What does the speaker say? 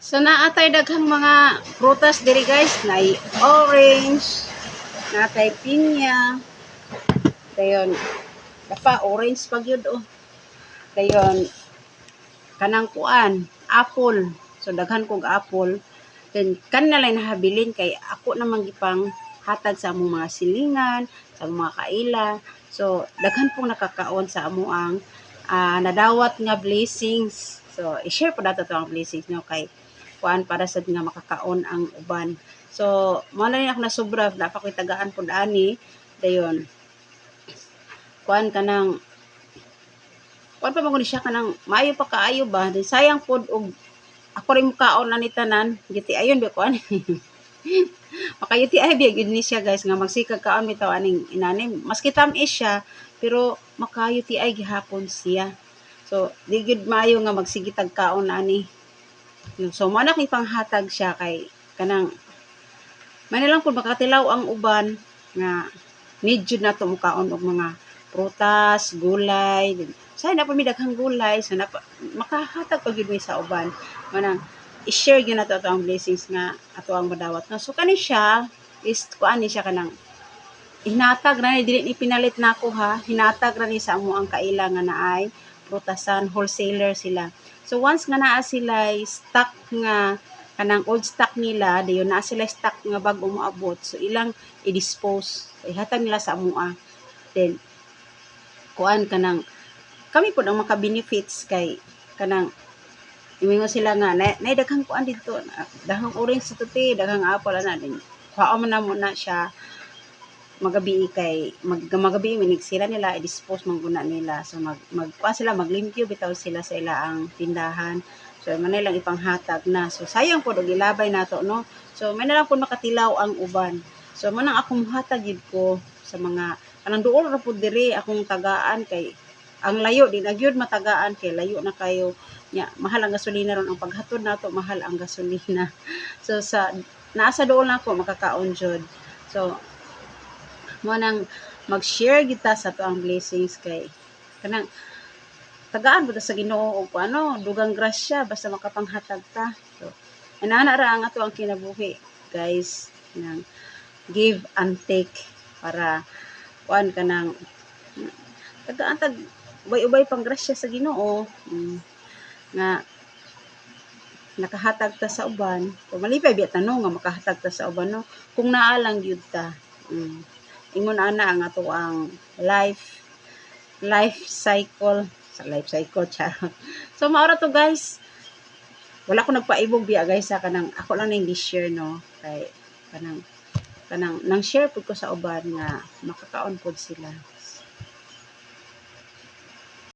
So naa tay daghang mga prutas diri, guys, naay orange, naa tay pinya. Dayon dapa orange pa gyud oh. Dayon kanang kuan, apple. So daghan kog apple. Then kan na lang nahabilin kay ako namang gipang hatag sa among mga silingan, sa among mga kaila. So daghan pong nakakaon sa amoang nadawat nga blessings. So i-share po nato to ang blessings, no, kay kuan, para sad nga makakaon ang uban. So mo na ni ako nasobra, na pa ko'y tagaan pud ani. Dayon kuan, kanang kuan pa man ni siya, kanang maayo pa kaayo ba. Then sayang pod og ako rin mukaon ani tanan, giti ayon ba kuan. Maka-UTI biya gyud ni siya, guys, nga magsikag kaon bitaw aning inani. Maski tam-is siya, pero maka-UTI gihapon siya. So di gyud maayo nga magsige tag kaon ani. So mo na panghatag siya kay kanang man lang pud makatilaw ang uban nga need jud nato mukaon og mga prutas, gulay. Say na pa mi daghang gulay, so na pa, makahatag pa gyud mi sa uban. Manang i-share gyud nato ato ang blessings nga ato ang madawat. No, so kani siya is kuan ni siya, kanang hinatag ra ni, dili ni pinalit nako ha. Hinatag ra ni sa amo ang kaila nga naay prutasan, wholesaler sila. So once nga naa sila stock nga kanang old stock nila, dayon naa sila stock nga bag-o moabot. So ilang i-dispose. So, ihatag nila sa amoa. Then kuan, kanang kami pud ang maka-benefits kay kanang ingon sila nga na, nay daghang kuan didto, daghang orange dito te, daghang apple ana din. Kuhaon man namo na siya magabi kay magabi minig sila nila i-dispose man guna nila. So mag magkuan sila, maglimpyo bitaw sila sa ila ang tindahan. So man lang ipanghatag na. So sayang pod og ilabay nato, no. So may na lang pud makatilaw ang uban. So man ang akong muhatag gyud ko sa mga kanang duol ra pud diri akong tagaan kay ang layo, di na gyud matagaan kay layo na kayo nya, mahal ang gasolina ron, ang paghatod nato mahal ang gasolina. So sa naa sa duol nako makakaon jud. So mo nang mag-share kita sa ato ang blessings kay kanang tagaan ba ta sa Ginoo og ano, dugang grasya basta makapanghatag ta. So inana ra ang ato ang kinabuhi, guys, nang give and take para kuan, kanang tagaan tag ubay-ubay pang grasya sa Ginoo, nga nakahatag ta sa uban. So malipay biya tanong nga makahatag ta sa uban, no, kung naa lang gyud ta. Ingon ana ang ato ang life life cycle sa life cycle, charot. So maora to, guys. Wala ko nagpaibog biya, guys, sa kanang ako lang ning share, no, kay kanang kanang nang share pud ko sa uban nga makakaon pud sila.